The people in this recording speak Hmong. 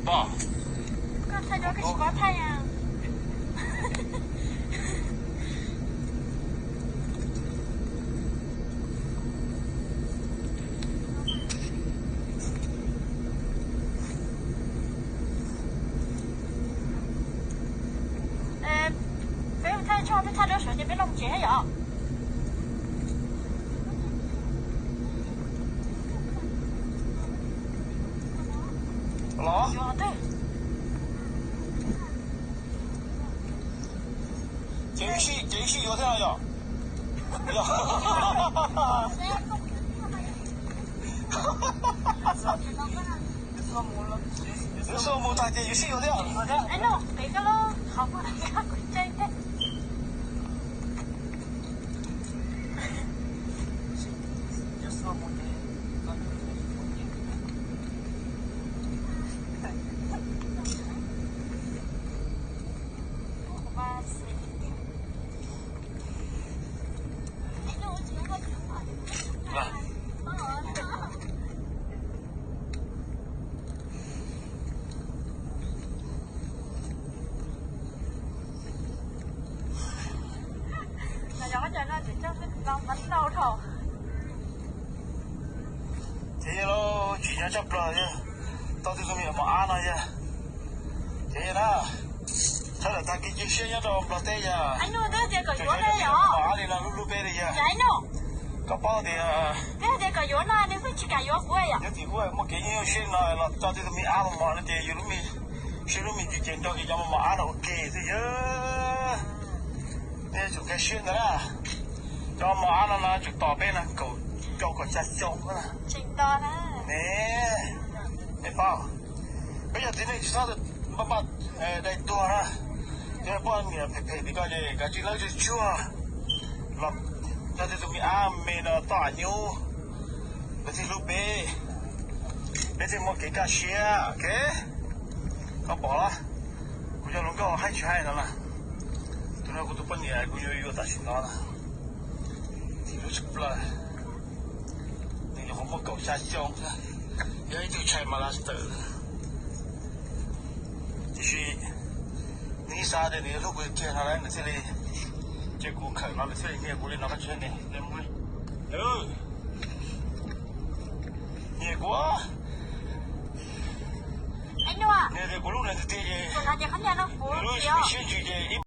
Pom. Peb mus thaij tsho, peb thaij dua saum ces peb los tsev thiab yom. Los. Ces wb sib, ces wb sib yuav thiab yom. Wb xuas mus tag ces yus sib yuav thiab. Ces yog lauj, tsim nyog tshaj plaws yog tau tus me nyuam mos ab no yog. Ces yog na, txhob lam tag kev cia siab nyob rau Nplog teb yog. Mos ab li no hlub hlub peb li yog. Koj paub tias nyob tim ub muaj kev nyuaj siab no los tau tus me ab mos mos no ces yus lub me siab lub me ntsws ces nrog kev cov mos mos ab no ua ke xwb yog. Nej yuav tsum nkag siab ntawd na. Cov mos ab no no tsum tos peb no kaum rau kaum xya xyoo ne. Nej paub, peb yog tib neeg tsis txhob npaj npaj dai tuag na. Yog poj niam phem phem li koj ces kav tsij lawb tsuag tsuag los nrog tej tus me ab me no toj av nyub, peb thiaj hlub peb, peb thiaj muaj kev kaj siab, ok. Koj pom los, kuv cov hluas nkauj haib tsis haib no na, tus no kuv tus poj niam kuv yuav yuav tam sim no na, hlub tshaj plaws. Nws nyuam qhuav muaj kaum xya xyoo, yog ib tug tshais mas las tawm. Tiam sis nws xav tias nws yuav hlub kuv tiag no lawm nws thiaj li cia kuv khawm no, nws thiaj li nyiag kuv li no, koj tsis ne. Nyiag kuv, nyiag tias kuv hlub nws tiag tiag ces nws lub siab ntsws ces ib